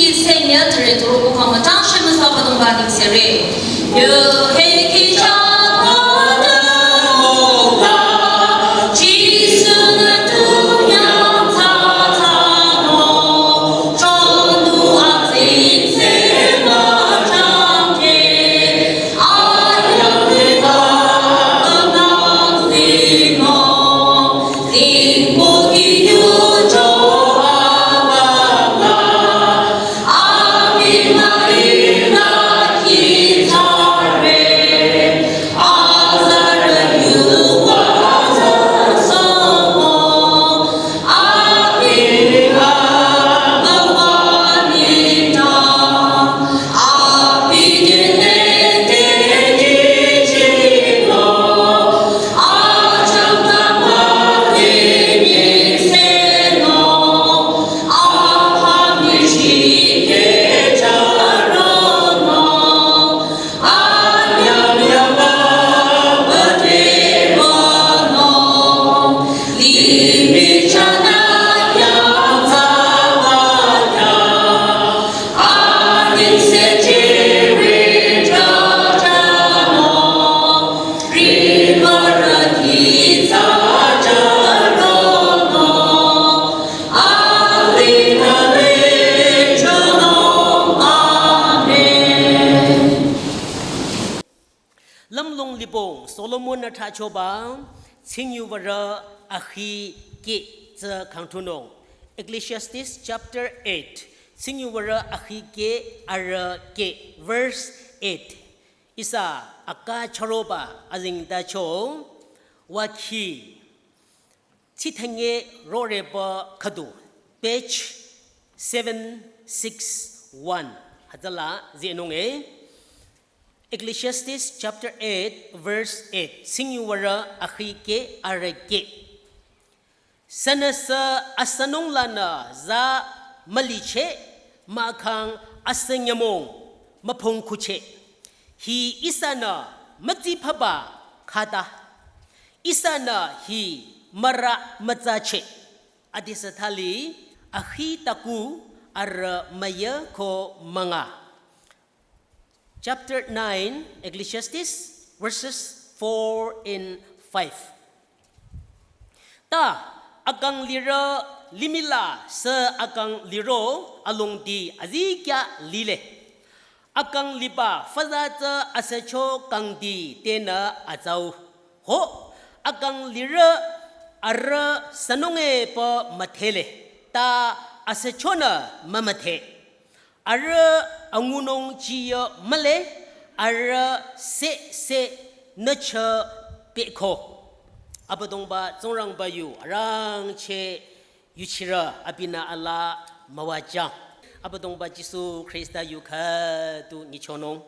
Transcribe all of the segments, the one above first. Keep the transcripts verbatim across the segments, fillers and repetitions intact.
Senya tere turu kuhama tang shemüsa Abüdongba ningsere. Yo he ki cha Lümlong libong Solomon-nü thrachoba, tsingyuvarü akhi keh tsü khangthunung. Ecclesiastes chapter eight, tsingyuvarü akhi keh arüh keh, verse eight. Ihsa aka chüroba azengtacho, wakhi, tsithenge roreba khüdu, page seven six one. Hütsüla zenunge. Ecclesiastes chapter eight, verse eight. Tsingyuvarü akhi keh arüh keh. Sünüsü asünung lanü za müliche, mahkhang asü nyümong müphongkhuche. Hi ihsanü mütsiphaba khata. Ihsanü hi mürü mütsache. Adisü thali, akhi taku arüh müyü ko münga. Chapter nine, Ecclesiastes, verses four and five. Ta, akang lirü limih la sü akang liro alongdi azikyah lile. Akang liba füza tsü asücho kangdi tenü atsau. Ho, akang lirü arüh sünunge pü müdhele, ta asüchonü mümüdhe. Arüh angunung chiyo mühle, arüh sese nüchü pehko. Abüdongba Tsingrangba yu arangcheh yuchirü abinü alaa müwajüng. Abüdongba Jisu Khrista yu khüdu nyichonung.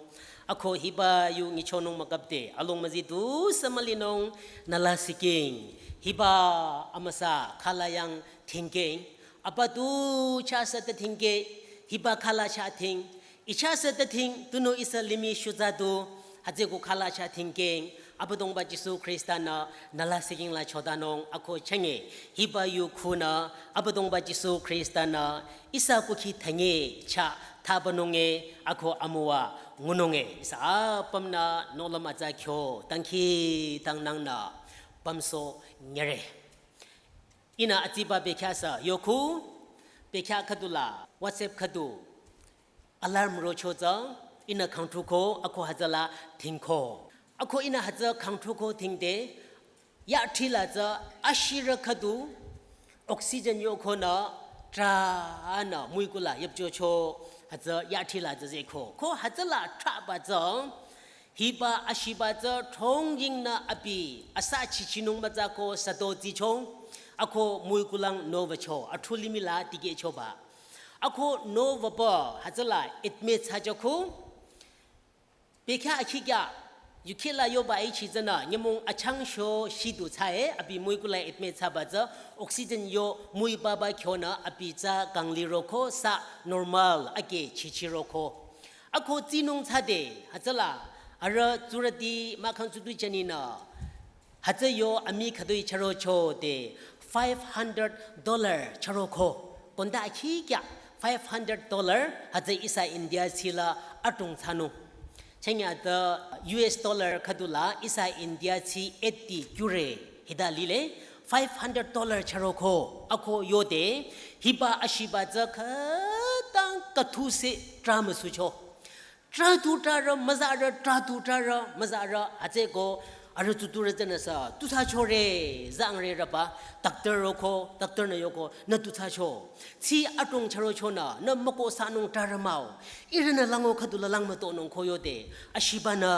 Ako hiba yu nyichonung mükapde, along müzi du sü mülinung nü lasihking. Hiba amüsa khala yang dhingkeng. Apa tu chah sü ta dhingke, hiba khala chah dhing. Ih chah sü ta dhing, tunüo ihsa limih shutsa du, hütsüko khala chah dhingkeng. Abüdongba Jisu Khrista-nü nü lasihking la chodanung ako chenge. Hiba yu khunü Abüdongba Jisu Khrista-nü ihsa kukhi thanye chah thabanunge ako amüwa ngununge. Ihsa apümnü nohlüm atsa kyo dangkhidangnangnü pümsoh nyüre. Ihnü atsiba bekhyah sü yokhu, bekhyah khüdula WhatsApp khüdu alarm rocho tsü, ihnü khangthuko, ako hütsüla dhingko. Ako ihnü hütsü khangthuko dhingde, yathila tsü ashirü khüdu, oxygen yokonü, trünü, müikula yüpchocho, hütsü yathila tsü zeko. Ko hütsüla trüba tsü, hiba ashiba tsü throngjingnü abi, asa chichinung mütsako sato tsichong, ako müikulang nüwücho, athu limih la tikehchoba. Ako nüwüba hütsüla admit thsajüko, bekhyah akhikyah, yukhila yoba ichi tsünü, nyümong achangsho shidu thsae, abi müikula admit thsaba tsü, oxygen yo müibaba kyonü abi tsü kangliroko sü normal ake chichiroko. Ako tsinung thsade, hütsüla, arüh tsurüti mahkhang tsudu jüninü, hütsü yo amii khütoi chürochode five hundred dollar chüroko. Konda akhikyah five hundred dollar hütsü ihsa India tsila adrong thsanung. Chanya the U S dollar khüdula ihsa India tsi eighty kyure hita lile. Five hundred dollar charo ko ako yode hiba ashiba tsü khütang kathuse drama sucho. Trah tu trah rü, müza rü, trah tu trah rü, müza rü, hütsüko, arüh tu tu rü tsünü sa, tu thsachore, zangre rüba, doctor roko, doctor nü yoko, nü tu thsacho. Tsi adrong charo chonü, nü müko sanung trah rü mah-o. Ihrünü lango khüdula lang mütonung ko yode, ashibanü,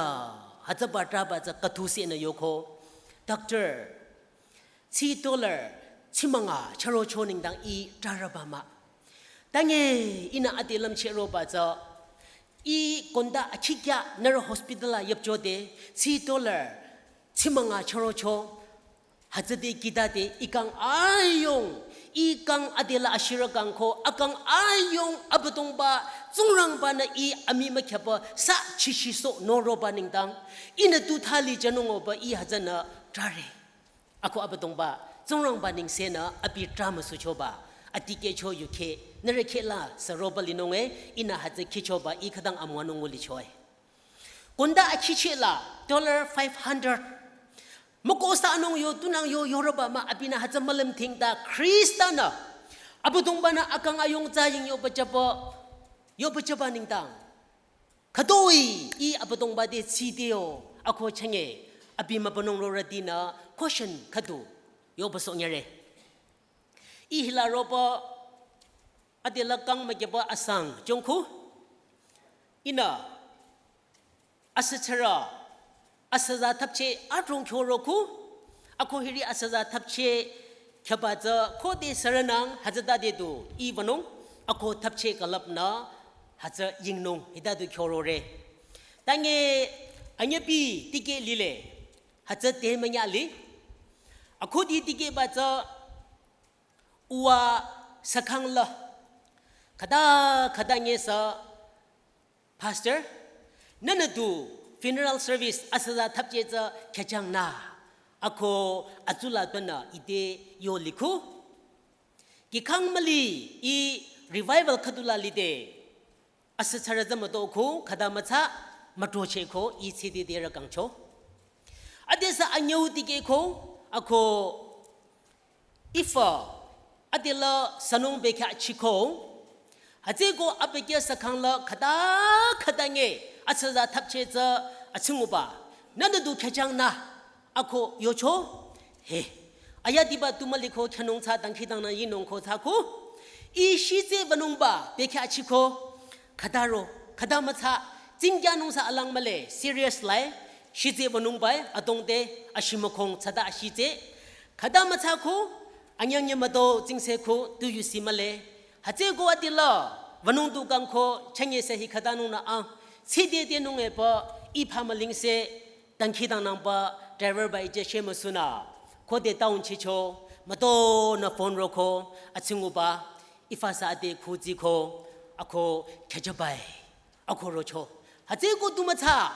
hütsüba trahba tsü kathuse nü yoko. Doctor, tsi dollar, tsi münga, charo cho nengdang ih trah rüba mah. Tange ihnü ade lümcheh roba tsü, ih konda akhikya nührü hospital la yüpchode, tsi dollar, tsi münga charo cho, hütsüde kidade ih kang ayung, ih kang adela ashirü kang ko, akang ayung Abüdongba, Tsingrangbanü ih amii mükhyaba sa chishiso noroba nengdang, ihnü tu thali jünung oba ih hütsünü trahre. Ako Abüdongba, Tsingrangba nengsenü abi trah müsuchoba, atikehcho yukheh, nührü khehla sü roba linung e, ihnü hütsü khichoba ih khütang amüwanung ngulicho e. Konda akhicheh la, dollar five hundred. Müko sanung yo, tunang yo, yoroba mah abinü hütsü mülüm thingda Khrista nü. Abüdongbanü akang ayung tsü ying yoba jüba, yoba jüba nengdang. Khütoi, ih Abüdongba te tside yo, ako chenge, abi mübünung rorütinü, question khüdu, yoba sonyare. Ih hila roba, adela kang mükyaba asang, jongku, ihnü, asütsarü, asüza thapcheh adrong kyo roku, ako hiri asüza thapcheh khyaba tsü khode sürünang hütsütade du ih wünung, ako thapcheh külüpnü hütsü yingnung hita du kyo rore. Tange anyebi tikeh lile, hütsü te münya li, akhudi tikehba tsü uwa sükhang la, khüta khüta nge sü, Pastor, nühnü du funeral service asüza thapcheh tsü khyüchang nü. Ako atsula tonü ite yo liku. Kikhang müli ih revival khüdula lide. Asütsarü tsü mütoko khüta mütsa mütrocheh ko ih tside de rükangcho. Adesü anyüu tikeh ko ako ifa, adela sünung bekhyah chiko, hütsüko abekhyah sükhang la khüta khüta nge, asüza thapcheh tsü atsinguba, nühnü du khyüchang nü, ako yocho, he, ayadiba tu müliko khyünung tsü dangkhidangnang yingnung ko tsü ko, ih shitse wünungba bekhyah chiko, khüta ro, khüta mütsa, tsingkyanung sü alang mühle, serious lai, shitse wünungba e, adrong te, ashimükhong tsüta ashitse, khüta mütsa ko, anyang nye müdo tsingse ko, tu yusi mühle. Hütsüko adila, wünung du kang ko, chenge sü hi khütanung nü ang, tside de nung e pü, ih pha mülingse, dangkhidangnangba, driver ba ije shemüsunü, khode town chicho, mütonü phone roko, atsinguba, ifa sü ade khuzi ko, ako khyüjabai. Ako rocho. Hütsüko tu mütsa.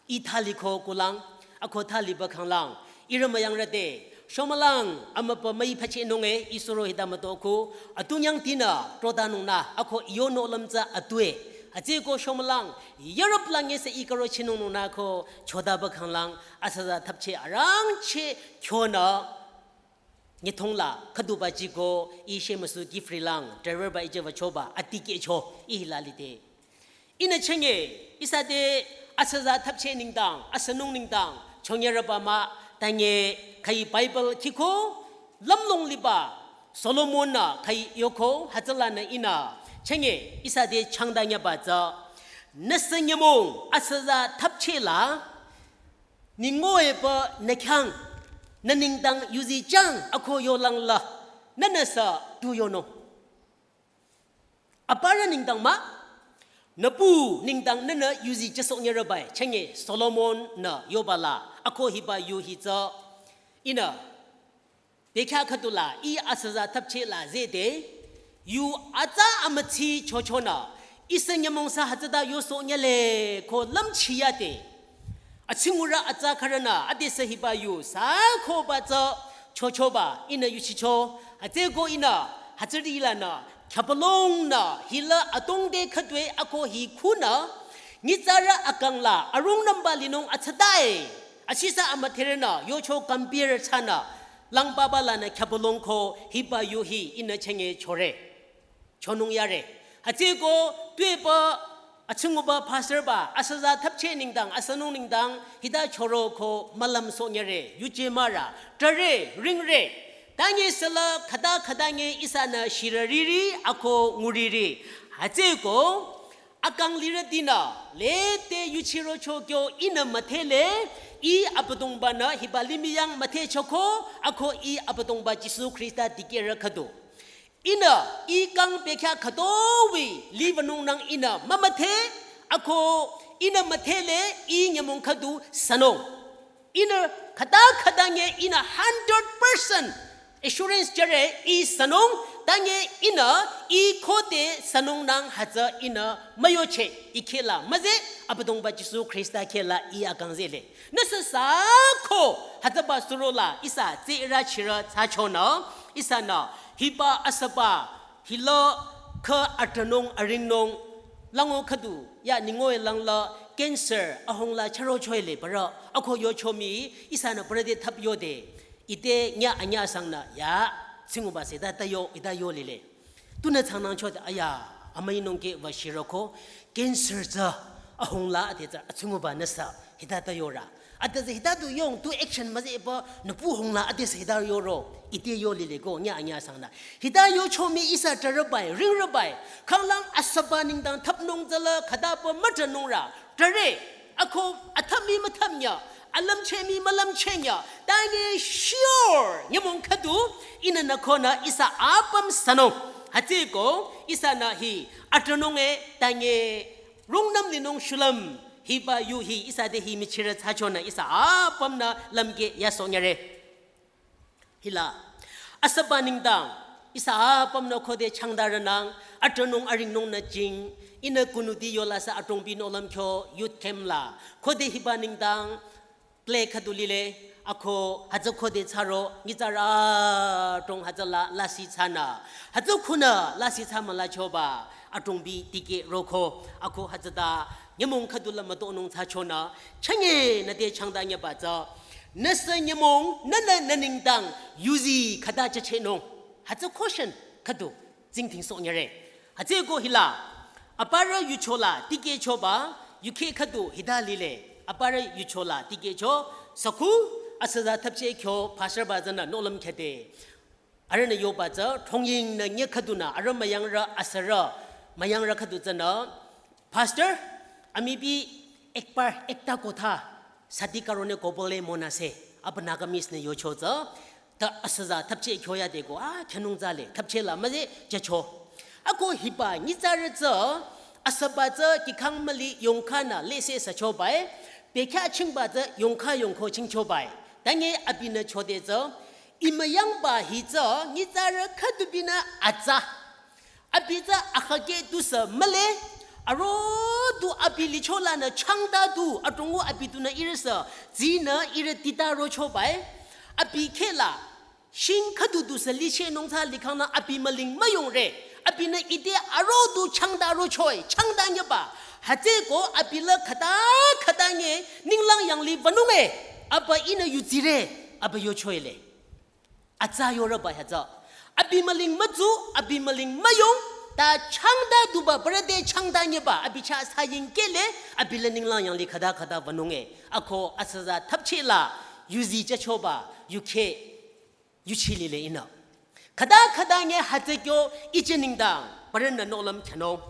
Ih thali ko kulang. Ako thaliba khanglang. Ihrü müyangrü te. Shomülang. Amüpa müi phachehnung e. Ih suro hita mütoko. Atunyang tinü. Trotanung nü. Ako iyo nohlüm tsü atue. Hütsüko shomülang. Europe lang e sü ih karochinung nü ko. Chodaba khanglang. Asüza thapcheh arangcheh khyonü. Nyithongla, khüduba jiko, ih shemüsu gift rilang, driver ba ije wüchoba, atikehcho, ih la lide. Ihnü chenge, ihsa te, asüza thapcheh nengdang, asünung nengdang, chongyarüba mah, tange, khai Bible kiko, lümlong liba, Solomon nü, khai yoko, hütsülanü ihnü, chenge, ihsa te changdanyaba tsü, nüsü nyümong, asüza thapcheh la, Ningo epü nü khyang, nü nengdang yuzi jang ako yolang la, nünü sü tu yonung. Aparü nengdang mah, nüpu nengdang nünü yuzi jüsoh nyerübai, chenge Solomon nü yoba la, ako hiba yu hi tsü, ihnü, Bekhyah khüdula, ih asüza thapcheh la zede, yu atsa amütsi chochonü, ihsa nyümong sü hütsüta yosoh nyele ko lümchi yade. Atsingurü atsa khürünü, adesü hiba yu, sü koba tsü chochoba, ihnü yuchicho, hütsüko ihnü, hütsüri lanü, Khyapalong nü hila atongde khütoi ako hi khunü, nyitsarü akang la arung nümba linung atsütai. Asisa amüdherünü yocho compare thsanü, lang papa lanü khyapalong ko hiba yu hi ihnü chenge chore. Chonung yare. Hütsüko tuepü atsingba pastor ba, asüza thapche nengdang, asünung nengdang, hita choro ko mülümsoh nyare, yuje mara, trare, ringre. Tanye sela khüta khüta nye ihsanü shirü riri, ako nguriri. Hütsüko, akang lirütinü, lete yuchiro chokyo ihnü müdhele, ih Abüdongba-nü hiba limih yang müdhe choko, ako ih Abüdongba Jisu Khrista dikehrü khüdu. Ihnü, ih kang bekhyah khütoi, liwünung nang ihnü mümüdhe, ako ihnü müdhele, ih nyümong khüdu sünung. Ihnü khüta khüta nye ihnü hundred percent assurance jüre ih sünung, tanye ihnü ih khode sünung nang hütsü ihnü müyoche, ih khehla müzeh, Abüdongba Jisu Khrista khehla ih akang zehle. Nüsü sako hütsüba surola ihsa tsirü chirü thsachonü, ihsanü hiba asüba hila kha atranung aringnung lango khüdu ya ningoi langla cancer ahungla charo choile parü ako yocho mii ihsanü parü te thap yode ite nya anya sangnü ya tsinguba seta ta yo ita yo lile. Tunü tsangnang chode aya amüi nungke wa shiroko cancer tsü ahungla ate tsü atsinguba nüsa hita ta yora. Ate tsü hita du yong tu action müzeh pa nüpu hungla ate tsü hita yoro ite yo lile ko nya anya sangnü. Hita yocho mii ihsa trarübai, ringrübai, khanglang asüba nengdang thapnung tsüla khütapü mütranungra, trare, ako athap mii müthap nya, alümcheh mii mülümcheh nya, tanye sure, nyümong khüdu, ihnü nü konü ihsa apüm sünung. Hütsüko, ihsanü hi, atranung e, tanye, rungnüm linung shulüm, hiba yu hi, ihsa te hi michirü thsachonü ihsa apümnü lümke yasoh nyare. Hila, asüba nengdang, ihsa apümnü khode changdarünang, atranung aringnung nü jing, ihnü kunuti yola sü atongbi nohlüm kyo youth camp la, khode hiba nengdang, play khüdu lile, ako hütsü khode thsaro, nyitsarü trong hütsüla lasih thsanü, hütsü khunü lasih thsa mülachoba, atongbi tikeh roko, ako hütsüta, nyümong khüdula mütonung thsachonü, chanye nü te changda nyeba tsü, nüsü nyümong, nünü nü nengdang, yuzi khüta chachehnung. Hütsü caution khüdu, tsingdhingsoh nyare. Hütsüko hila, aparü yuchola, tikehchoba, yukhe khüdu, hita lile, aparü yuchola, tikehcho, saku, asüza thapche kyo, pastor ba tsünü, nohlüm khete. Arühnü yoba tsü, thongying nü nye khüdunü, arüh müyangrü, asürü, müyangrü khüdu tsünü, Pastor, ami bi ek bar ekta kotha sadi karone kobole mon ase, apni Nagamese nü yocho tsü, ta asüza thapche kyoya deko, a, khenung tsale, thapche la müzeh, jacho. Ako hiba, nyitsarü tsü, asüba tsü, kikhang müli, yongkha nü, lese sachobai, bekhyah chingba tsü, yongkha yongkho chingchobai. Tanye abinü chode tsü, ih müyangba hi tsü, nyitsarü khüdubinü atsa. Abi tsü akhakeh tusü mühle, aro du abi licholanü changta du, adrongo abi dunü ihrüsü, zinü ihrü tita rochobai, abi khehla, shing khüdu dusü lichehnung tsü likhangnü abi müling müyongre, abinü ite aro du changta rochoi, changta nyeba, hütsüko abi la khüta khüta nye, ninglang yanglih wünunge, aba ihnü yuzire, aba yochoile. Atsa yoreba hütsü. Abi müling mütsu, abi müling müyong, ta changta duba, brother changta nyeba, abi chah saying kehle, abi la ninglang yanglih khüta khüta wünunge. Ako asüza thapcheh la, yuzi jachoba, yukheh, yuchilile ihnü. Khüta khüta nye hütsü kyo iche nengdang, parünü nohlüm khyünung.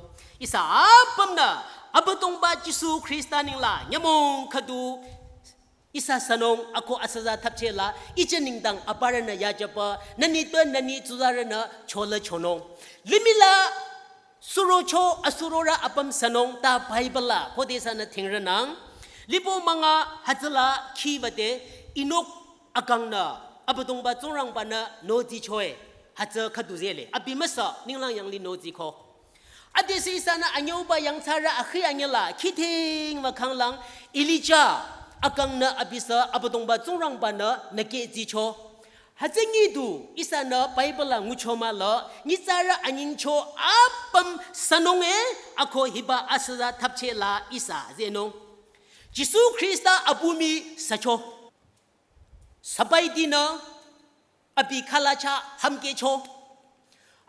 Ihsa apümnü, Abüdongba Jisu Khrista nengla, nyümong khüdu, ihsa sünung ako asüza thapcheh la, iche nengdang aparünü yajüba, nü nitpü nü nitsurünü chola chonung. Limih la surocho asurorü apüm sünung ta Bible la, khode sünü thingrünang. Lipo münga hütsüla khibade Enok akangnü, Abüdongba Tsingrangbanü nozichoe, hütsü khüdu zehle. Abi müsa, ninglang yanglih noziko. Adesü ihsanü anyüuba yangthsarü akhi anyüla, khithing mükhanglang, Elija, akangnü abisü, Abüdongba Tsingrangbanü, nükeh zicho. Hütsü nyidu ihsanü Bible la ngucho mahla, nyitsarü anyingcho apüm sünung e, ako hiba asüza thapcheh la ihsa zenung. Jisu Khrista abumi sücho. Sabaidinü abi khalacha hamkehcho.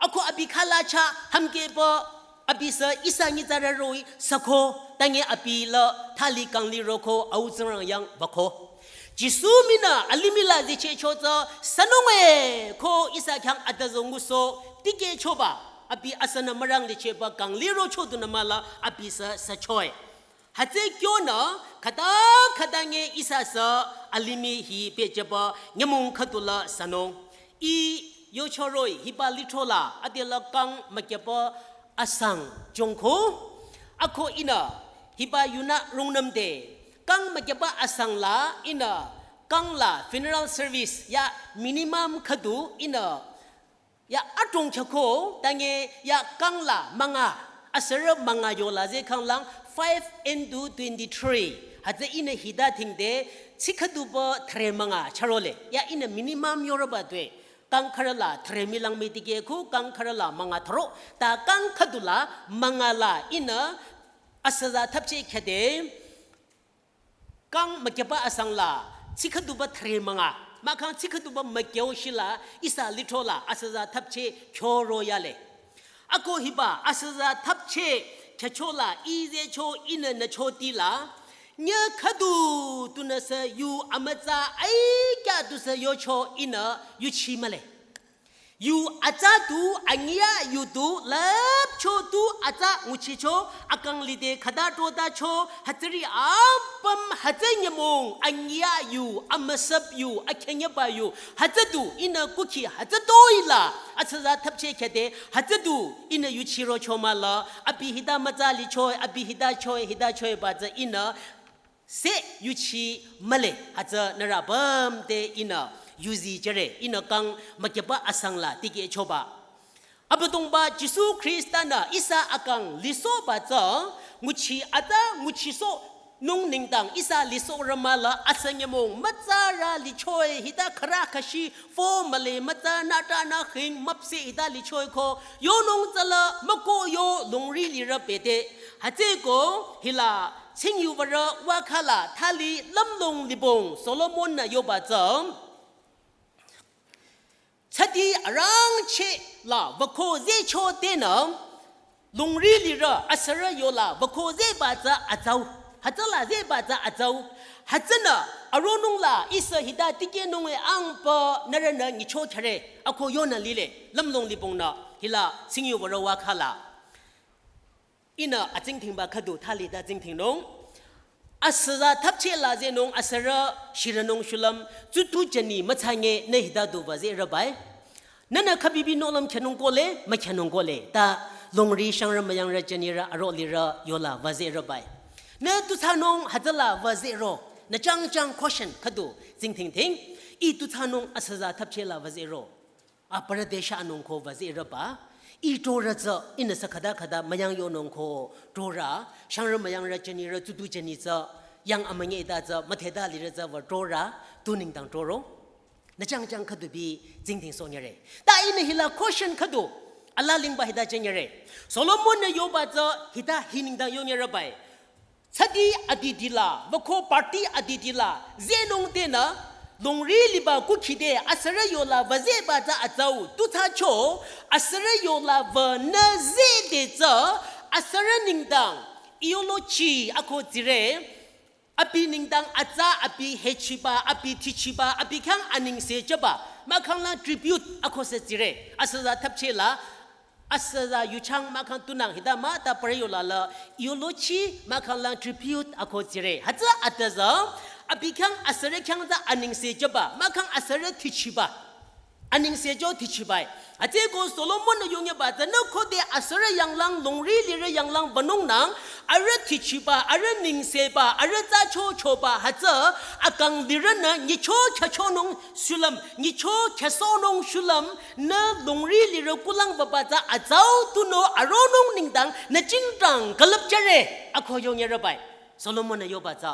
Ako abi khalacha hamkehba abisü ihsa nyitsarü roh-i süko, tange abi la thali kangli roko au Tsingrang yang bako. Jisu minü alimih la zichehcho tsü sünung e ko ihsa khyang adüzü ngusoh tikehchoba, abi asünü mürang lichehba kangli rocho dunü mahla abisü sücho e. Hütsü kyonü khüta khüta nge ihsa sü alimih hi pehjüba nyümong khüdula sünung. I yochoroh-i hiba lithro la adela kang mükyüba asang jongko. Ako ihnü hiba yunü rungnümde kang mükyüba asang la ihnü kang la funeral service ya minimum khüdu ihnü ya adrong khyako, tange ya kang la münga, asürü münga yola zeh khanglang five into twenty-three. Hütsü ihnü hita thingde, tsi khüduba thüre münga chürole. Ya ihnü minimum yorüba tue. Kang khürü la thüre milang mi tikehko, kang khürü la münga thüro. Ta kang khüdula münga la ihnü asüza thapcheh khyade, kang mükyüba asang la, tsi khüduba thüre münga, mahkhang tsi khüduba mükyü shila, ihsa lithro la, asüza thapcheh khyoro yale. Ako hiba, asüza thapcheh khyücho la, i zehcho ihnü nüchoti la, nyü khüdu tunüsü yu amütsa aikya tusü yocho ihnü yuchi mühle. Yu atsa tu, anyiya yu tu, lüpcho tu, atsa nguchicho, akang lide khüta trotacho, hütsüri apüm hütsü nyümong, anyiya yu, amüsüp yu, akhenyeba yu, hütsü du, ihnü kukhi, hütsü toi la, asüza thapcheh khyade, hütsü du, ihnü yuchirocho mahla, abi hita mütsa licho, abi hita cho, hita choba tsü ihnü, se yuchi mühle, hütsü nührü apüm te ihnü yuzi jüre, ihnü kang mükyüba asang la tikehchoba. Abüdongba Jisu Khrista-nü ihsa akang lisohba tsü, nguchi atsa nguchisohnung nengdang ihsa lisohrü mahla asü nyümong mütsarü licho-i hita khürü khüshi fo mühle mütsa nüta nü khing müpseh hita licho-i ko, yonung tsüla müko yo longri lirü bete. Hütsüeko hila Tsingyubarü wakha la thali lümlong libong Solomon-nü yoba tsü, tsüdi arangcheh la wüko zehcho tenü, longri lirü asürü yola wüko zehba tsü atsau. Hütsüla zehba tsü atsau. Hütsünü aronung la ihsa hita tikehnung e angpa nührünü nyicho khyare. Ako yonü lile, lümlong libongnü hila Tsingyubarü wakha la. Ihnü atsingdhingba khüdu thali ta tsingdhingnung. Asüza thapcheh la zehnung asürü shirünung shulüm, tsutu jüni mütsange nü hita du wüzehrübai. Nühnü khübibi nohlüm khyünung kohle, mükhyünung kohle, ta longri shangrü müyangrü jünirü aro lirü yola wüzehrübai. Nü tu thsanung hütsüla wüzehro, nü jangjang question khüdu tsingdhingdhing, i tu thsanung asüza thapcheh la wüzehro. Aparü te shanung ko wüzehrüba, i trorü tsü, ihnü sü khüta khüta müyang yonung ko trorü, shangrü müyangrü jünirü tsutu jüni tsü, yang amünyi ta tsü, müthehta lirü tsü wü trorü, tu nengdang troro. Nü jangjang khüdu bi tsingdhingsohnyüre. Ta ihnü hila question khüdu, ala lingba hita jünyüre. Solomon-nü yoba tsü hita hi nengdang yonyürübai. Tsüdi adidi la, wüko party adidi la, zehnung tenü, longri liba kukhide asürü yola wüzehba tsü atsau, tu thsacho, asürü yola wünü zehde tsü, asürü nengdang, eulogy ako tsire, abi nengdang atsa, abi hechiba, abi thichiba, abi khyang anengse jüba, mahkhang la tribute ako sü tsire, asüza thapcheh la, asüza yuchang mahkhang tunang hita mah ta parü yola la eulogy mahkhang lang tribute ako tsire. Hütsü atüza abi khyang asürü khyang tsü anengse jüba, mahkhang asürü thichiba. Anengse jü thichibai. Hütsüeko Solomon-nü yonyüba tsü nü khode asürü yanglang longri lirü yanglang wünungnang, arüh thichiba, arüh nengseba, arüh thsacho choba hütsü akang lirünü nyicho khyüchonung shulüm, nyicho khyüsohnung shulüm, nü longri lirü kulang wüba tsü atsau tunüo aronung nengdang nü jingdang külüpjüre ako yonyürübai. Solomon-nü yoba tsü.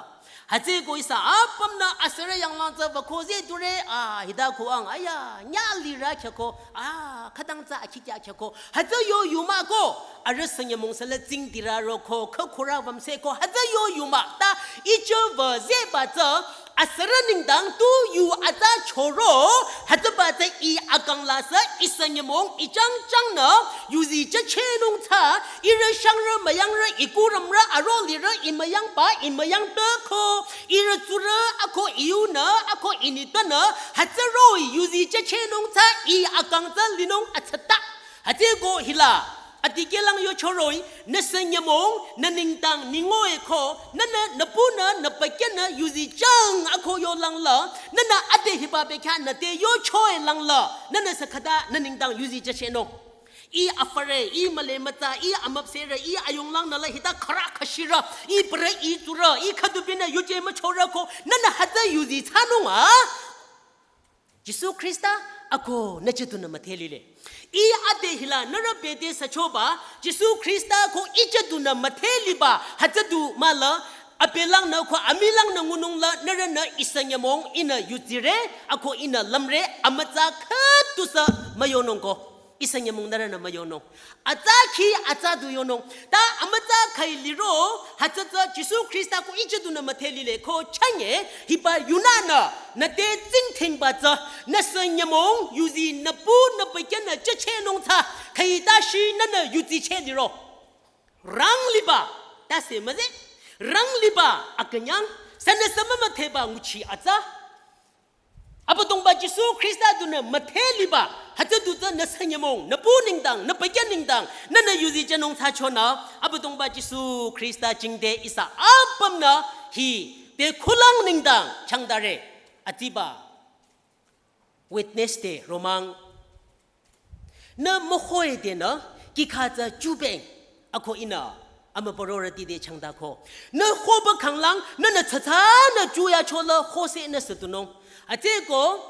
Hütsüeko ihsa apümnü asürü yanglang tsü wüko zeh dure, a, hita ko ang, aya, nyah lirü khyako, a, khütang tsü akhi kya khyako, hütsü yo yu mah ko, arüh sü nyümong sü la tsingdirü roko, khükhurü wümseh ko, hütsü yo yu mah, ta, ichü wü zehba tsü, asürü nengdang tu yu atsa choro, hütsüba tsü ih akang la sü, ihsa nyümong, ih chang chang nü, yuzi chehchehnung tsü, ihrü shangrü, müyangrü, ih kurümrü, aro lirü, ih müyangba, ih müyangtü ko, ihrü tsurü, ako ih yunü, ako ih nitpünü, hütsü roh-i yuzi chehchehnung tsü, ih akang tsü linung atsata. Hütsüeko hila, adikehlang yocho roh-i, nü sü nyümong, nü nengdang, ningoi ko, nünü, nü punü, nü pakenü, yuzi chang, ako yolang la, nünü ade hiba bekhyah, nü te yocho-i lang la, nünü sü khüta, nü nengdang yuzi chehchehnung. Ih afürü, ih müle mütsa, ih amüpsehrü, ih ayunglang nü la hita khürü khüshirü, ih pürü, ih tsurü, ih khüdubinü yuje müchorü ko, nünü hütsü yuzi thsanung a. Jisu Khrista, ako nü chedunü müdhe lile. Ih ade hila nührü bete süchoba, Jisu Khrista ko ih chedunü müdhe liba, hütsü du mah la, abelangnü ko amilangnü ngunung la, nührünü ihsa nyümong ihnü yuzire, ako ihnü lümre, amütsa khüdu sü müyonung ko. Ihsa nyümong nührünü müyonung. Atsa khi atsa du yonung. Ta amütsa khai liro, hütsü tsü Jisu Khrista ko ih chedunü müdhe lile ko chünye, hiba yunü nü, nü te tsingdhingba tsü, nü sü nyümong, yuzi nü pu nü pakenü chehchehnung tsü, khai ta shi nünü yuzi cheh liro. Rang liba, tase müzeh, rang liba akünyang, sünüsü mümüdheba nguchi atsa. Abüdongba Jisu Khrista dunü müdhe liba, hütsü du tsü nü sü nyümong, nü pu nengdang, nü paken nengdang, nünü yuzi chehnung thsachonü, Abüdongba Jisu Khrista jingte ihsa apümnü hi, te khulang nengdang, changdare, atiba, witness te, romang, nü mühoi denü, kihkha tsü chubeng, ako ihnü, amübürorüti te changdako. Nü hoba khanglang, nünü tsatsanü chuyachola hose nü sütunung. Hütsüeko,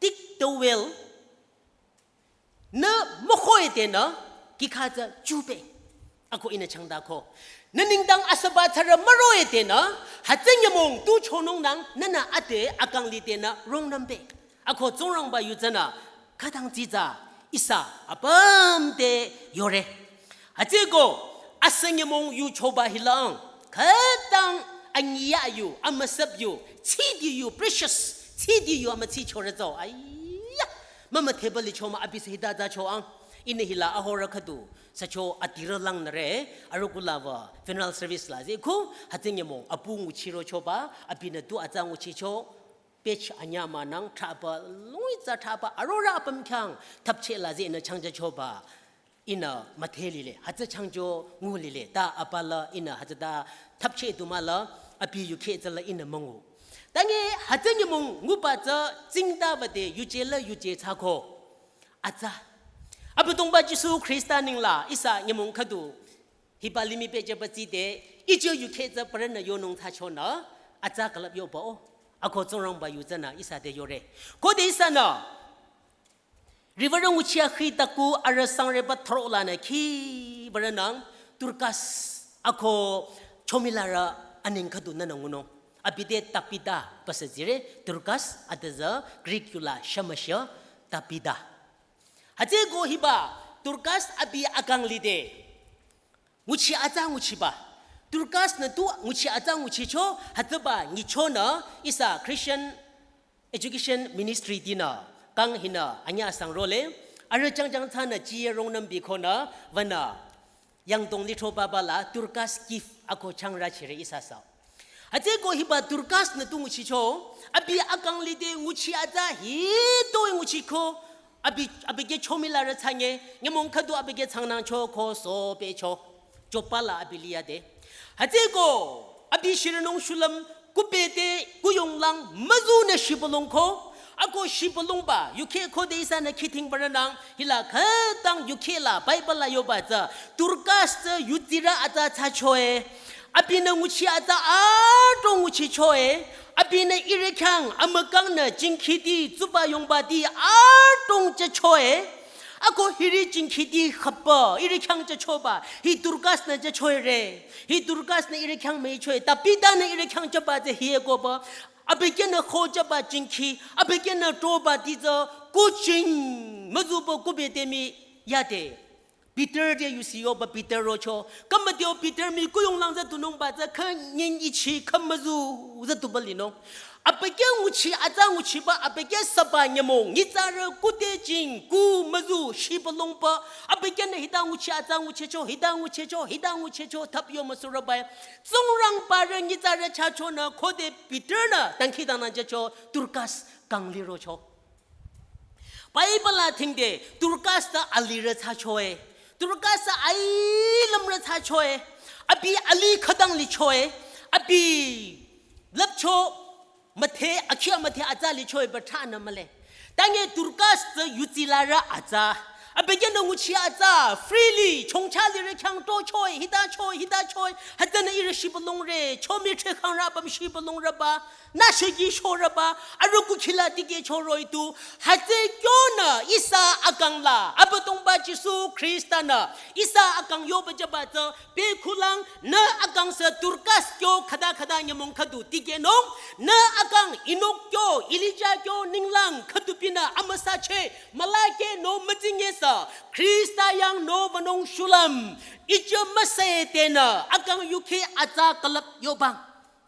take the wheel, nü mühoi denü, kihkha tsü chubeng, ako ihnü changdako. Nü nengdang asüba tsarü müroh-i denü, hütsü nyümong tu chonung nang, nünü ade akang li denü rungnümbe. Ako Tsingrangba yu tsünü, khütang tsitsa, ihsa, apüm te yore. Hütsüeko, asü nyümong yu choba hilang, khütang anyiya yu, amüsüp yu, tsidi yu, precious, tsidi yu, amütsi chore tsü, aiya, mümüdheba licho mah abi sü hita tsü choang, ihnü hila ahorü khüdu, sücho adirü langnüre, arüh kula wü, funeral service la zeh khu, hütsü nyümong, apu nguchiro choba, abinü tu atsa nguchicho, page anyüh mah nang thraba, lungitsa thraba, arorü apüm khyang, thapcheh la zeh ihnü changjachoba, ihnü müdhe lile, hütsü changjo ngu lile, ta apa la ihnü hütsüta thapcheh du mah la, abi yukheh tsü la ihnü müngu. Tange hütsü nyümong nguba tsü tsingdaba te yuje la yuje thsako. Atsa. Abüdongba Jisu Khrista nengla, ihsa nyümong khüdu, hiba limih pehjüba tside, ijo yukheh tsü parünü yonung thsachonü, atsa külüp yoba o. Ako Tsingrangba yu tsünü ihsa te yore. Khode ihsanü, riwürü nguchi akhi taku arüh sangreba throh lanü khi bürünang Dorcas ako chomilarü aneng khüdu nünü ngunung. Abi te Tabitha pü sü zire Dorcas ade tsü Greek yula shümüshü Tabitha. Hütsüeko hiba Dorcas abi akang lide. Nguchi atsa nguchiba. Dorcas nü tu nguchi atsa nguchicho, hütsüba nyichonü ihsa Christian Education Ministry tinü, kang hinü, anyüh asang role, arüh jangjang thsanü jiye rungnümbi konü, wünü, yangdong lithro baba la, Dorcas gift ako changrü chire ihsa sü. Hütsüeko hiba Dorcas nü tu nguchicho, abi akang lide nguchi atsa hitoi nguchiko, abi, abike chomilarü thsange, nyümong khüdu abike thsangnangcho ko sü pehcho. Joppa la abi liyade. Hütsüeko, abi shiranung shulüm, kupete, kuyonglang, müzunü shibülung ko, ako shibülungba, yukheh khode ihsanü khidhing bürünang, hila khütang yukheh la, Bible la yoba tsü, Dorcas tsü yutsirü atsa thsachoe, abinü nguchi atsa adrong nguchichoe, abinü ihrü khyang amükangnü jingkhiti tsuba yongbati adrong jüchoe, Ako hiri jingkhiti khapa, iri khyang chachoba, hi Dorcas nü chachoire, hi Dorcas nü iri khyang meichoi, Tabitha nü iri khyang chaba tsü hi ekoba, abükyü nü kho chaba jingkhi, abükyü nü toba ti tsü, kuching, müzuba kubetemi yade. Peter te yusi yoba Peter rocho, kama teo Peter mi kuyong lang tsü tunung ba tsü kha nying ichi kha müzu tsü tuba linung. Abükyü nguchi, atsa nguchiba, abükyü saba nyümong, nyitsarü kute jing, ku müzu, shibülongba, abükyü nü hita nguchi, atsa nguchicho, hita nguchicho, hita nguchicho, thap yo müsurabai. Tsingrangbarü nyitsarü chacho nü, khode Peter nü, dangkhidangnang chacho, Dorcas, kang lirocho. Bible la thingde, Dorcas ta alirü chachoe, Dorcas ta ailümrü chachoe, abi ali khütang lichoe, abi lüpcho, müthe, akhia müthe atsa lichoe ba thanü mühle. Tange Dorcas tsü yutsilarü atsa. Abükyü nü nguchi atsa, freely, chongcha lirü khyang tochoe, hita choe, hita choe, hütsünü iri shibülongre, chomi thekhangrü bam shibülongrüba, nü shigi shorüba, arüku khila tikeh choroitu, hütsü kyonü ihsa akang la, Abüdongba Jisu Khrista nü, ihsa akang yoba jaba tsü, Bekhulang, nü akang sü Dorcas kyo khüda khüda nyümong khüdu tikehnung, nü akang Enok kyo, Elijah kyo ninglang khüdu pinü amüsa che, mülake no mütsinge sü, Khrista yang no wünung shulüm, ijü müsü tenü, akang yukhe atsa külüp yobang.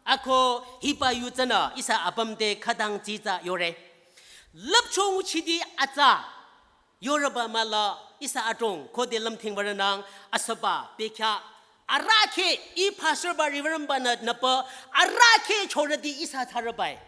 Ako hiba yu tsünü, ihsa apüm te khütang tsitsa yore. Lüpcho nguchidi atsa, yorüba mah la ihsa adrong khode lümthingbarünang asüba bekhyah arahkheh ih pastor ba reverend ba nü nüpa arahkheh chorüdi ihsa thsarübai.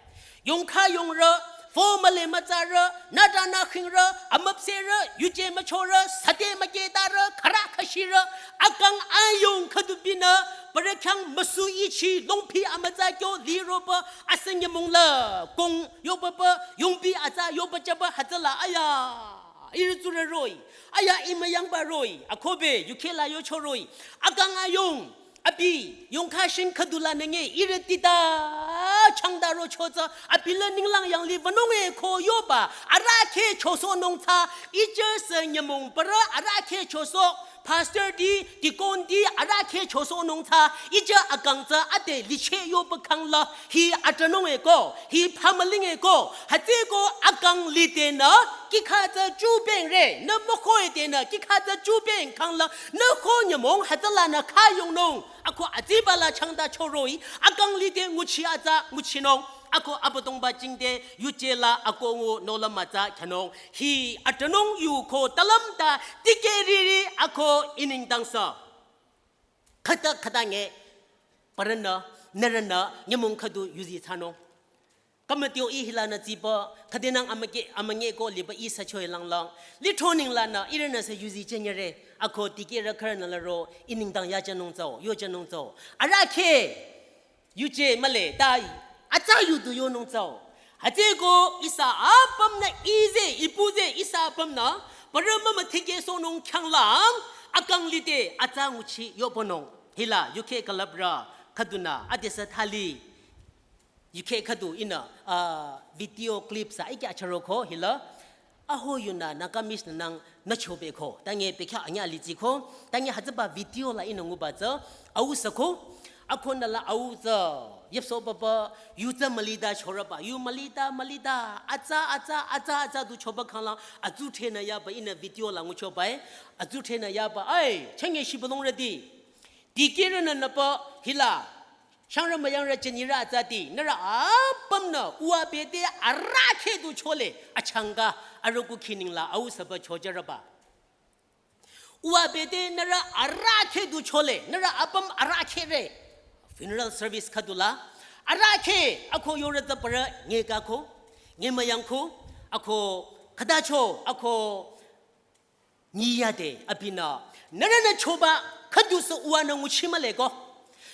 Yongkha yongrü, fo mühle mütsarü, nüta nükhingrü, amüpsehrü, yuje müchorü, süte mükehtarü, khürü khüshirü, akang ayong khüdu pinü, parü khyang müsu ichi longpi amütsa kyo liroba asü nyümong la kong yobaba yongpi atsa yoba jaba hütsüla aya. Iri tsurü roh-i, aya ih müyangba roh-i, akohbe, yukhe la yocho roh-i, akang ayong, abi, yongkha shing khüdu la nenge, iri tita, changda rocho tsü, abi la ninglang yang li wünung e ko yoba, arahkheh chosohnung tsü, ijü sü nyümong parü, arahkheh chosoh, pastor di, deacon di, arahkheh chosohnung tsü, ijü akang tsü, ade liche yoba khang la, hi atranung e ko, hi phamüling e ko, hütsüeko akang litenü, kikha tsü chubeng re, nü mükhoi tenü, kikha tsü chubeng khang la, nü kho nyümong hütsülanü kha yongnung, ako atsiba la changda choroh-i, akang lite nguchi atsa nguchinung, ako Abüdongba jingte yuje la ako ngu nohlüm atsa khyünung, hi atranung yu ko talüm ta tikehriri ako ih nengdang sü. Khüta khüta nge, parünü, nührünü, nyümong khüdu yuzi thsanung. Kama teo ih hilanü tsiba, khüdenang amüke, amünge ko liba ih süchoe langlang. Lithro ninglanü, ihrünü sü yuzi chenyere, ako tikehrü khürünü la ro, ih nengdang yajünung tsüo, yojünung tsüo. Arahkheh, yuje mühle, ta, atsa yu du yonung tsüo. Hütsüeko ihsa apümnü ize, ipuze ihsa apümnü, parü mümüthikehsohnung khyanglang, akang lite atsa nguchi yobanung. Hila, yukhe külüprü, khüdunü, adesü thali. Yukhe khüdu ihnü, ah, video clip sa ikya charo ko, hila. Aho yunü, Nagamese nü nang, nü chobe ko. Tange bekhyah anyüh litsi ko. Tange hütsüba video la ihnü nguba tsü, au sü ko. Ako nü la au tsü, yepso papa, yu tsü mülita chorüba, yu mülita, mülita, atsa, atsa, atsa, atsa du choba khanglang, atsu thenü yaba ihnü video la nguchoba e, atsu thenü yaba, ai, chenge shibülongrüdi. Dikehrünü nüpa, hila, shangrü müyangrü jünirü atsati, nührü apümnü, uwa bete arahkheh du chole, achangka, arüku khiningla, au süba chojürüba. Uwa bete nührü arahkheh du chole, nührü apüm arahkheh re. Funeral service khüdula, arahkheh, ako yorü tsü parü, nge ka ko, nge müyang ko, ako khüta cho, ako nyi yade, abinü, nührünü choba, khüdu sü uwanü nguchi mühle ko.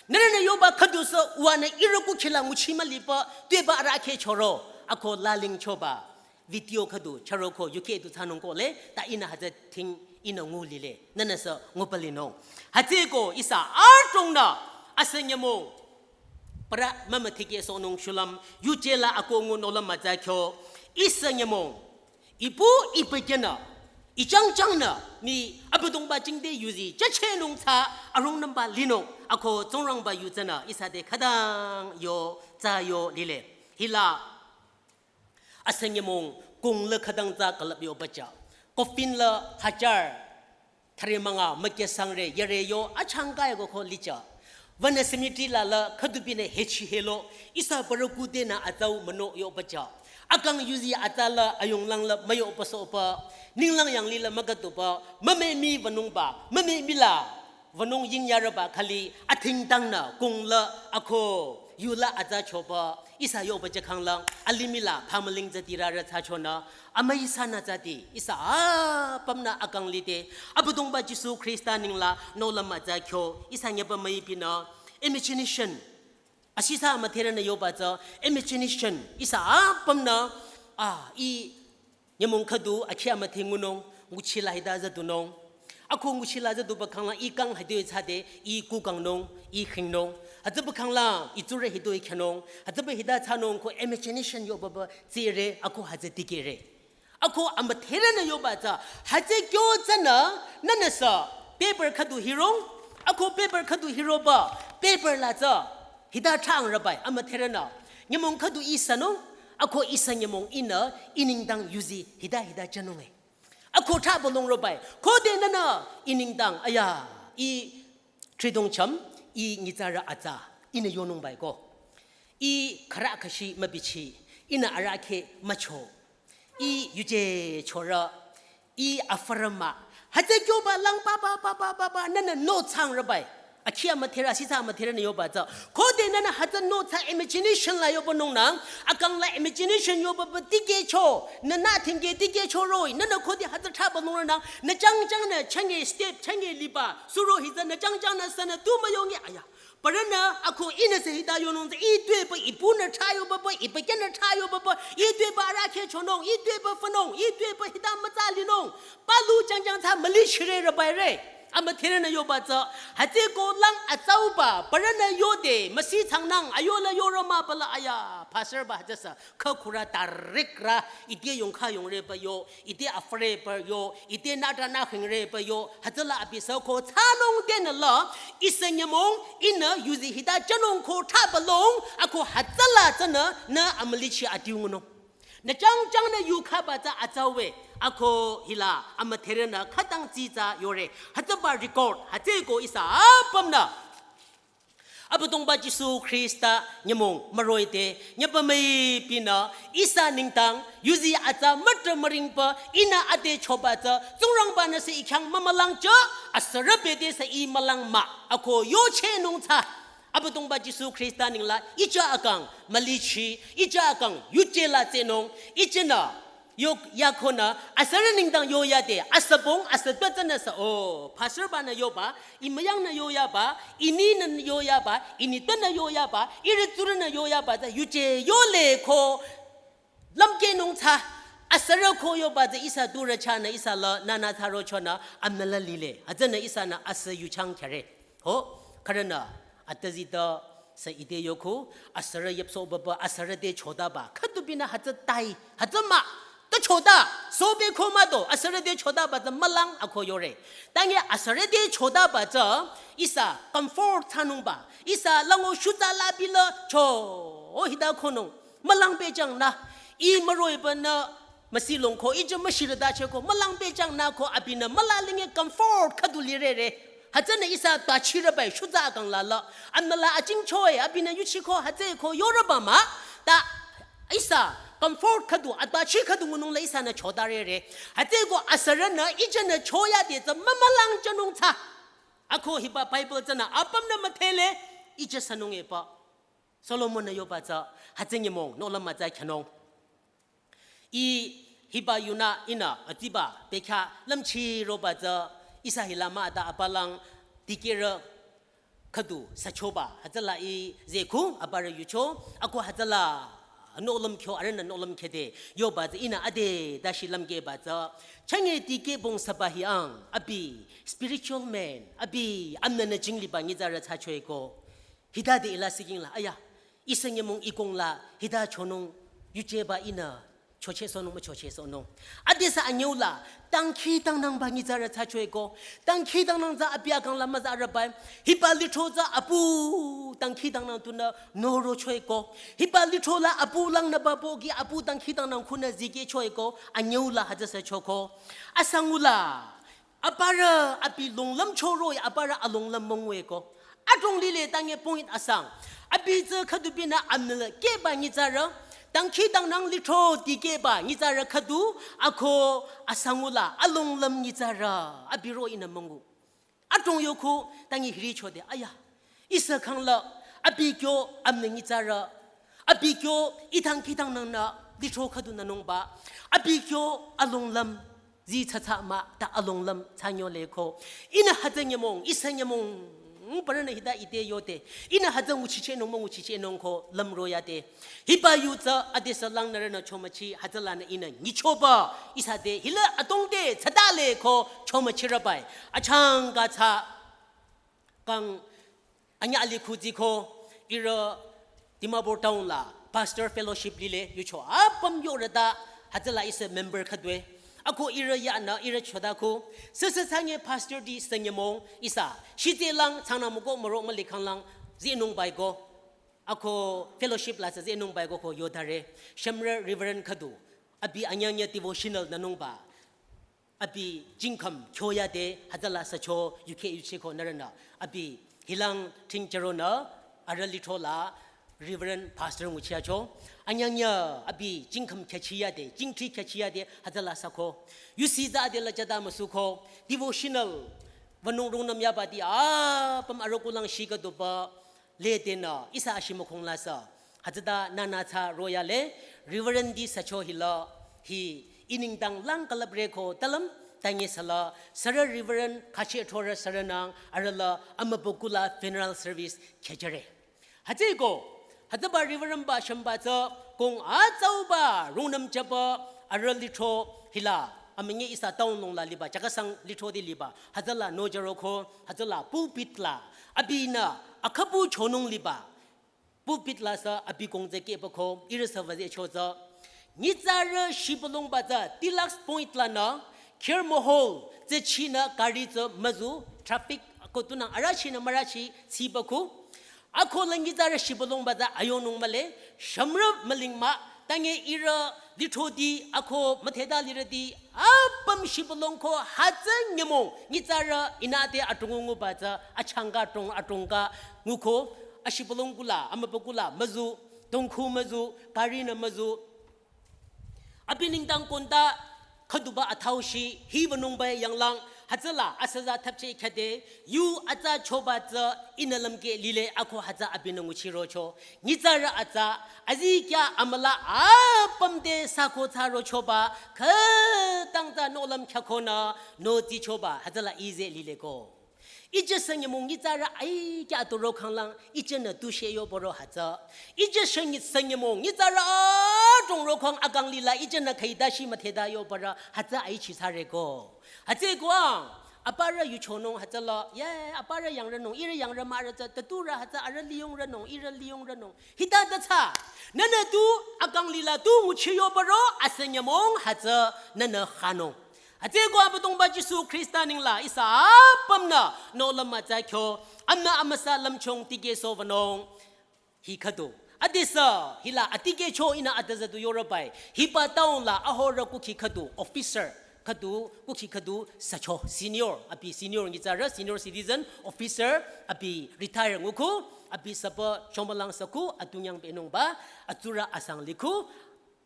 Nührünü yoba khüdu sü uwanü ihrü kukhila nguchi müliba, tueba arahkheh choro, ako laling choba. Video khüdu, charo ko, yukhe du thsanung ko le, ta ihnü hütsü thing ihnü ngu lile, nühnü sü ngu palinung. Hütsüeko ihsa adrongnü, asü nyümong, parü mümüthikehsohnung shulüm, yuje la ako ngu nohlüm mütsa kyo, ihsa nyümong, ipu ipekenü, I changchangnü ni Abüdongba jingte yuzi jüchehnung tsü arungnümba linung ako Tsingrangba yu tsünü ihsa te khütang yo tsü yo lile. Hila asü nyümong kong le khütang tsü külüp yoba tsü. Coffin le hajar thüre münga mükyü sangre yare yo achangka yako ko licha. Vanü cemetery la la khüdubinü hechi helo ihsa parü kudenü atsau müno yoba tsü. Akang yuzi atsa la ayunglang la müyo pasohba. Ninglang yangli la mükütuba. Mümemi vanungba. Mümemi la vanung yingyarüba khali athingtangnü kong la ako yu la atsa choba. Ihsa yoba tsü khanglang alimih la phamüling tsü tirarü tsü chonü. Amüi sanü tsüti ihsa apümnü akang lide Abüdongba Jisu Khrista ningla nohlüm atsa kyo ihsa nyüpa müipinü imagination. Asisa mütherünü yoba tsü imagination ihsa apümnü a i nyümong khüdu akhi amüthe ngunung nguchila hita zatunung. Ako nguchila zatuba khangla i kang hito i tsüde i kukangnung i khingnung. Hütsüba khangla i tsure hito i khanung. Hütsüba hita tsünung ko imagination yobaba tsire ako hütsü tikehre. Ako amütherünü yoba tsü hütsü kyo tsünü nünüsü paper khüdu hirong. Ako paper khüdu hiroba paper la tsü hita thang rübai amütherünü. Nyümong khüdu ihsanung ako ihsa nyümong ihnü i nengdang yuzi hita hita jünunge. Ako thaba long rübai khode nünü i nengdang aya i tridong cham i nyitsarü atsa ihnü yonung bai ko. I khürü khüshi mübichi ihnü arahkheh mücho. I yuje chorü i afürü mah. Hütsü kyoba lang papa papa papa nünü no tsang rübai. Akhi amütherü sisa amütherünü yoba tsü. Khode nünü hütsü no tsü imagination la yoba nungnang. Akang la imagination yobaba tikehcho. Nünü thingke tikehcho roh-i. Nünü khode hütsü thaba nungnang. Nü changchangnü change step change liba. Suro hitsü nü changchangnü sünü tu müyonge aya. Parünü ako ihnü sü hita yonung tsü i tuepü i punü thsa yobaba i pakenü thsa yobaba i tuepü arahkheh chonung i tuepü fünung i tuepü hita mütsa linung. Palu changchang tsü mülichire rübai re. Amütherünü yoba tsü hütsü ko lang atsauba parünü yode müsi tsangnang ayola yorü mah pala aya pastor ba hütsüsü khükhurü tarikra ite yongkha yongre ba yo ite afre ba yo ite nata na khingre ba yo hütsüla abi sü ko tsünung tenü la ihsa nyümong ihnü yuzi hita jünung ko thaba long ako hütsüla tsünü nü amülichi adiu ngunung. Nü changchangnü yukhaba tsü atsauwe ako hila amütherünü khütang tsitsa yore. Hütsüba record hütsü ko ihsa apümnü Abüdongba Jisu Khrista nyümong müroh-i te nyüpa müipinü ihsa nengdang yuzi atsa mütrah müringpü ihnü ade choba tsü Tsingrangba-nü sü i khyang mümülang tsü asürü bete sü i mülang mah ako yochehnung tsü. Abüdongba Jisu Khrista ningla ijü akang mülichi ijü akang yuje la tsehnung ijünü yok yakhonü asürü nengdang yoyade asübong asütpü tsünü sü o pastor ba-nü yoba i müyangnü yoyaba i ninü yoyaba i nitpünü yoyaba ihrü tsurünü yoyaba tsü yuje yole ko lümkehnung tsü asürü ko yoba tsü ihsa turü chahnü ihsa la nünü thsaro chonü amnü la lile hütsünü ihsanü asü yuchang khyare. Ho khürünü atüzita sü ite yoko asürü yüpsohbaba asürü te chodaba khüdubinü hütsü tai hütsü mah ta choda sobe ko mah do asürü te chodaba tsü mülang ako yore. Tange asürü te chodaba tsü ihsa comfort thsanungba ihsa lango shutsa la bila cho o hita khonung mülang pehjang nü i müroh-i ba nü müsi long ko ijü müshirü dache ko mülang pehjang nü ko abinü mülalinge comfort khüdu lirere. Hütsünü ihsa ta chirübai shutsa akang la la amnü la achingcho-i abinü yuchi ko hütsü ko yorüba mah ta ihsa comfort khüdu atbachi khüdu ngunung la ihsanü chodarere. Hütsü ko asürünü ijünü choyade tsü mümülang jünung tsü. Ako hiba Bible tsünü apümnü müdhele ijü sünung epü. Solomon-nü yoba tsü hütsü nyümong nohlüm mütsa khyünung. I hiba yunü ihnü atsiba bekhyah lümchiroba tsü ihsa hila mah ta apalang dikehrü khüdu süchoba hütsüla i zekhu aparü yucho ako hütsüla nohlüm khyo arühnü nohlüm khyede yoba tsü ihnü ade dashi lümkehba tsü change dikehbong süba hiang abi spiritual man abi amnünü jingliba nyitsarü thsacho-i ko. Hitade ila sikingla aya ihsa nyümong i kong la hita chonung yujeba ihnü Chochehsohnung müchochehsohnung. Adesü anyüu la, dangkhidangnangba nyitsarü thsachoeko. Dangkhidangnang tsü abi akang la müzarübai. Hiba lithro tsü apu dangkhidangnang tunü norochoeko. Hiba lithro la apu langnüba pohki apu dangkhidangnang khunü zikehchoeko. Anyüu la hütsüsü choko. Asangula. Aparü abi longlüm choroh-i aparü alonglüm müngueko. Adrong lile tange point asang. Abi tsü khüdu binü amnülü keba nyitsarü. Dangkhidangnang lithro dikehba nyitsarü khüdu ako asangula alonglüm nyitsarü. Abi roh-i nü müngu. Adrong yoko tange hiri chode. Aya. Ihsa khangla abi kyo amnü nyitsarü. Abi kyo i dangkhidangnang nü lithro khüdu nünungba. Abi kyo alonglüm. Zi thsathsa mah ta alonglüm thsanyole ko. Ihnü hütsü nyümong, ihsa nyümong, parünü hita ite yote. Ihnü hütsü nguchichehnung münguchichehnung ko lümroyade. Hiba yu tsü adesü langnürünü chomüchi hütsülanü ihnü nyichoba. Ihsa te hila adrong te thsatale ko chomüchirübai. Achangka tsü kang anyü ali khu ziko ihrü Dimapur town la pastor fellowship lile yucho apüm yorüta hütsüla ihsa member khüdue. Ako ihrü yanü ihrü chodako. Süsü thsange pastor di sünyümong ihsa. Shite lang thsanü müko müro mülikhang lang zinungbaiko. Ako fellowship la sü zinungbaiko ko yodare. Shümre Reverend khüdu. Abi anyangya devotional nünungba. Abi jingkham kyoyade hütsüla sücho yuke yuchiko nürünü. Abi hilang tingcheronü arü lithro la Reverend Pastor nguchiacho. Anyangya abi jingkham kyachiyade, jingthri kyachiyade hütsüla süko. Yusi tsü adela jada müsuko. Devotional. Wünung rungnüm yabadi apüm arükulang shikaduba. Ledenü ihsa ashimükhong la sü. Hütsüta nünü thsa royale, Reverend di sücho hila, hi i nengdang lang külüpre ko talüm, tange süla, sürü Reverend khache thorü sürünang, arüla amübükuh la funeral service khyajüre. Hütsüko, hütsüba Reverend ba shümba tsü, kong atsauba, rungnüm chaba, arü lithro hila, amünyi ihsa town nung la liba, Chakhesang lithro di liba, hütsüla nojüroko, hütsüla pulpit la, abinü, akhabu chonung liba, pulpit la sü abi kong tsü kebako, ihrü sü wüze cho tsü. Nyitsarü shibülungba tsü, Tilak's Point lanü, Kher Mohol, tsü chinü gari tsü müzu, traffic, ko tunang arüh chinü mürüh chi, tsibako. Ako la nyitsarü shibülungba tsü ayonung mühle, shümre müling mah, tange ihrü lithro di, ako mütheda lirü di, apüm shibülung ko hütsü nyümong, nyitsarü inüde adrong nguba tsü, achangka adrong adrongka, nguko, ashibülung kula, amübükuh la, müzu, dongkhu müzu, gari nü müzu. Abi nengdang konta, khüduba athaushi, hi wünungba yanglang, hütsüla, asüza thapche khade, yu atsa choba tsü, ihnü lümke lile ako hütsü abinü nguchirocho. Nyitsarü atsa, azikyah amüla apüm te süko thsarochoba, khütang tsü nohlüm khyako nü, notichoba, hütsüla ize lile ko. Ije sünyümong nyitsarü aikyah tu rokhang lang, ije nü tu she yoboro hütsü. Ije shünyi sünyümong nyitsarü adrong rokhang akang lila, ije nü khaida shi mütheda yoboro hütsü aichi thsare ko. Hütsüko ang, aparü yuchonung hütsüla, ye, aparü yangrünung, ihrü yangrü mahrü tsü, taturü hütsü arüh liyongrünung, ihrü liyongrünung. Hita ta thsa, nünü tu akang lila tu nguchi yoboro asünyümong hütsü nünü khanung. Hütsüko Abüdongba Jisu Khrista nengla ihsa apümnü nohlüm mütsa kyo, amnü amüsa lümchung tikehsoh wünung. Hi khüdu. Adesü, hila atikehcho ihnü adüzü du yorübai. Hiba town la ahorü kukhi khüdu, officer khüdu, kukhi khüdu, sücho, senior, abi senior nyitsarü, senior citizen, officer, abi retire nguko, abi süpü chomülang süko, atunyang benungba, atsurü asang liko,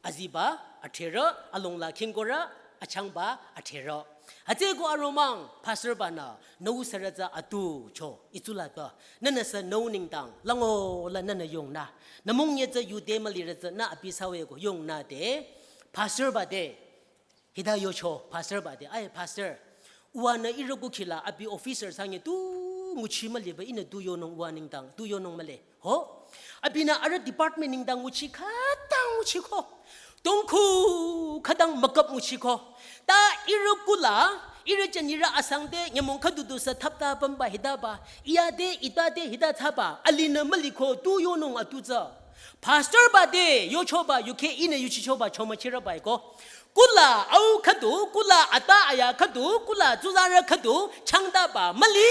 aziba, atherü, alongla khingkorü, achangba, atherü. Hütsüko aromang, pastor banü, nüu sürü tsü atucho, itsula to, nünü sü nüu nengdang, lango la nünü yongnü. Nümung ye tsü yude mülirü tsü nü abi süwe ko yongnü de, pastor ba de, hita yocho, pastor ba de, ai pastor, uwanü ihrü kukhi la abi officer sangye tu nguchi müliba ihnü tu yonung uwa nengdang, tu yonung mühle. Ho? Abinü arüh department nengdang nguchi khütang nguchiko. Dongkhu khütang mükap nguchiko. Ta ihrü kula, ihrü jünirü asang de, nyümong khüdu du sü thapta pümba hitaba. Iyade, itade, hita thsaba. Alinü müliko, tu yonung atu tsü. Pastor ba de, yochoba, yuke ine yuchichoba, choma chira ba ko. Kula, au khüdu, kula, ata aya khüdu, kula, tsuzarü khüdu, changda ba, mali,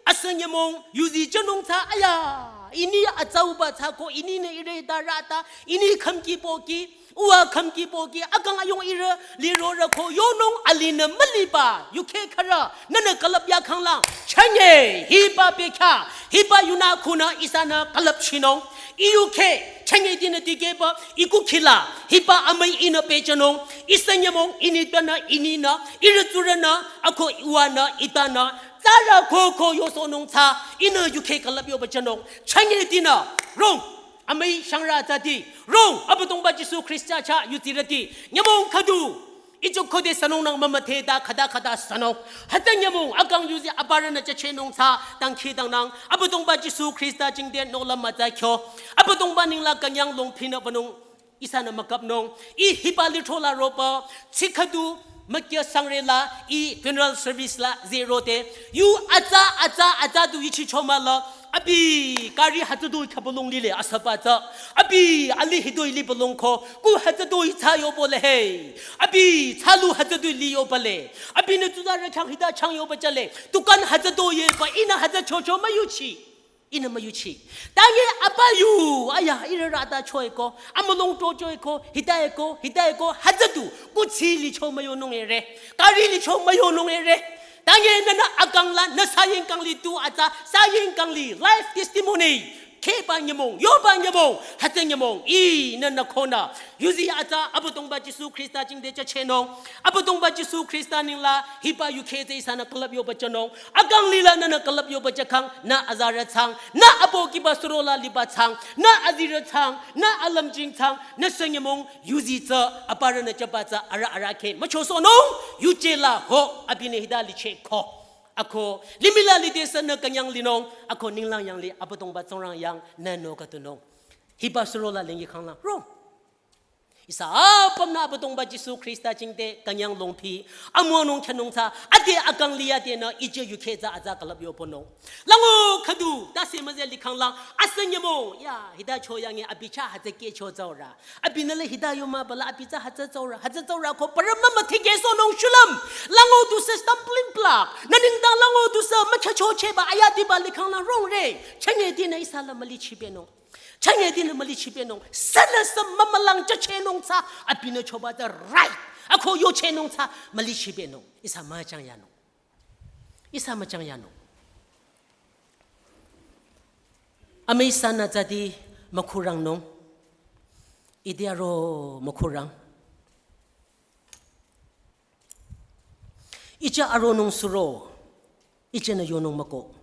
asünyamong, yuzi chanung tsa, aya, ini atsauba tsa ko, ini ne ire da rata, ini khamki poki, ua khamki poki, akang ayong ire, liro ra ko, yonung, aline mali ba, yuke khara, nana kalap ya khanglang, chanye, hiba bekha, hiba yuna kuna, isana kalap chinong, iuke, chanye dina dikeba, iku khila, hiba amai ina pechanong, isanyamong, ini tana, ini na, ire tsura na, ako iwa na, ita na, tsara ko ko yosonung tsa, ina yuke kalap yo bachanong, chanye dina, rong, amai shangra tsa di, rong, Abüdongba Jisu Khrista cha, yutirati, nyamong khüdu, ichok khode sanong nang mama the da khada khada sanong. Hata nyamong, akang yuzi abara na chache nong tsa, tang khi tang nang, Abüdongba Jisu Khrista jingde nola ma tsa kyo, Abüdongba ningla kanyang long phina banong, isana makap nong, i hiba litro la ropa, tsikhadu, makya sangre la, i funeral service la, zero te, yu atsa, atsa, atsa du ichi choma la, abi, kari hata du ikha bolong lile, asapa tsa, abi, ali hidoi li bolong ko, ku hata du itsa yo bole he, abi, tsalu hata du li yo bale, abi ne tuda ra chang hida chang yo bachale, tukan hata du ye ba, ina hata cho cho ma yuchi. Ina ma yuchi. Tange apa yu, aya, ira rata choi ko, amulong to choi ko, hidai ko, hidai ko, hajadu, kuchi li cho mayo nung ere, kari li cho mayo nung ere. Tange nana akang la, na saying kang li tu ata, saying kang li, life testimony, ke ba nyamong, yo ba nyamong, hata nyamong, i nana kona, yuzi ata, Abüdongba Jisu Khrista jingde cha chenong, Abüdongba Jisu Khrista ningla, hiba yuke te isana kalap yo bachanong, akang lila nana kalap yo bachakang, na azara chang, na abo kiba surola liba chang, na azira chang, na alamjing chang, na sanyamong, yuzi tsa, apara na chapa tsa, ara ara ke, macho sonong, yuche la ho, abine hida liche ko. Ako, limila lide sa na kanyang linong, ako ninglang yang li, Abüdongba Tsingrang yang, na no katunong. Hiba surola lengi khanglang, rong. Isa apüm na Abüdongba Jisu Khrista jingte kanyang longpi, amonung khenung tsa, ade akang liya de na ije yuke tsa aza kalap yo ponung. Lango khadu, ta se maze likhang lang, asanyamo, ya, hida cho yang ye, abi cha haze ke cho zaura. Abi nale hida yo ma bala, abi tsa haze zaura, haze zaura ko, param ma matike sonung shulam. Lango du se stumbling block, naning dang lango du se macha cho che ba, aya di ba likhang lang rong re, chanye di na isa la mali chi benung. Chanye dine mali chi benung, sana sa mamalang cha chenung tsa, abine choba the right, ako yo chenung tsa, mali chi benung, isa ma chang yanung. Isa ma chang yanung. Ame sana tsa di makhurang nung. Ide aro makhurang. Icha aronung suro, icha na yonung mako.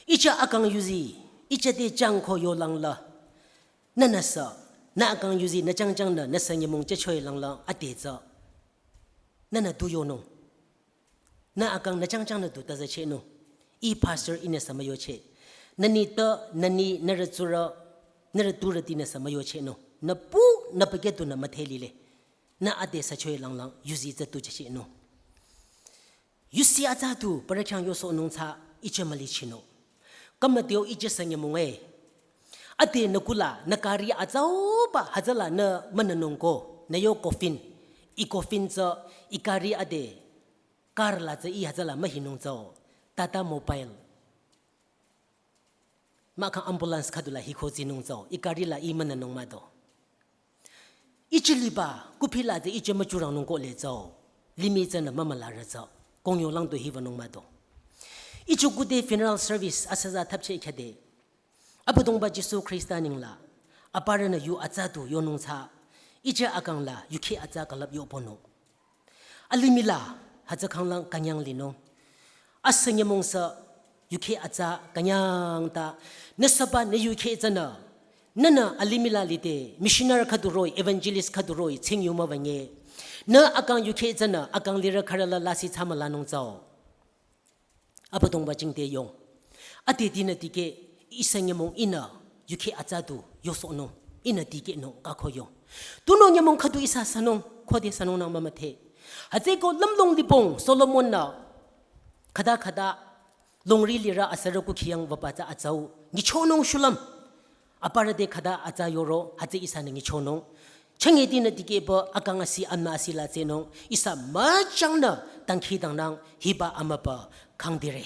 Icha akang yuzi, icha te chang ko yo lang la. Na na sa, na akang yuzi, na chang chang na, na sa nyamong cha choi lang la, ate tsa. Na na du yonung. Na akang na chang chang na du ta za che no. I pastor ina sa ma yo che. Na ni ta, na ni, na ra tsura, na ra tu ra ti na sa ma yo che no. Na pu, na pa ke tu na ma the li le. Na ade sa choi lang lang, yuzi za tu cha che no. Yusi aza tu, para khyang yo so nung tsa, icha mali chino. Kama teo icha sa nyamung e. Ade na kula, na kari aza o ba, haza la na mana nung ko, na yo coffin. I coffin tsa, i kari ade, car la tsa i haza la ma hi nung tsa o. Tata Mobile. Ma kang ambulance khadula hiko zinung zao, i kari la i mana nung ma do. Ichi liba, kupi la de ichi machurang nung ko le zao, limi zana mama la ra zao, kong yo lang do hiva nung ma do. Ichi kude funeral service asaza thapche khade. Abüdongba Jisu Khrista ning la, apara na yu aza du yo nung tsa, ichi akang la, yu ke aza kalap yo pono. Alimih la, haza khanglang kanyang linung. Asa nyamong sa, U K aza kanyang ta, na saba na U K zana. Nana alimih la lide, missionary khaduroi, evangelist khaduroi, tsing yuma vanye. Na akang U K zana, akang lira kharala lasi tsama lanung zao. Abüdongba jingte yong. Ade dina dike, isa nyamong ina, U K aza du, yoso nung, ina dike nung, kako yong. Tunung nyamong khadu isa sanung, khode sanung nang mamathe. Haze ko lamlong dipong, Solomon na, khada khada, longri lira asara ku khiyang vapa za azau, ngichonung shulam. Aparü te khüta atsa yoro hütsü ihsanü nyichonung. Chünye tinü dikehpü akang asi amna asi la tsehnung. Ihsa müchangnü dangkhidangnang hiba amübü kangdire.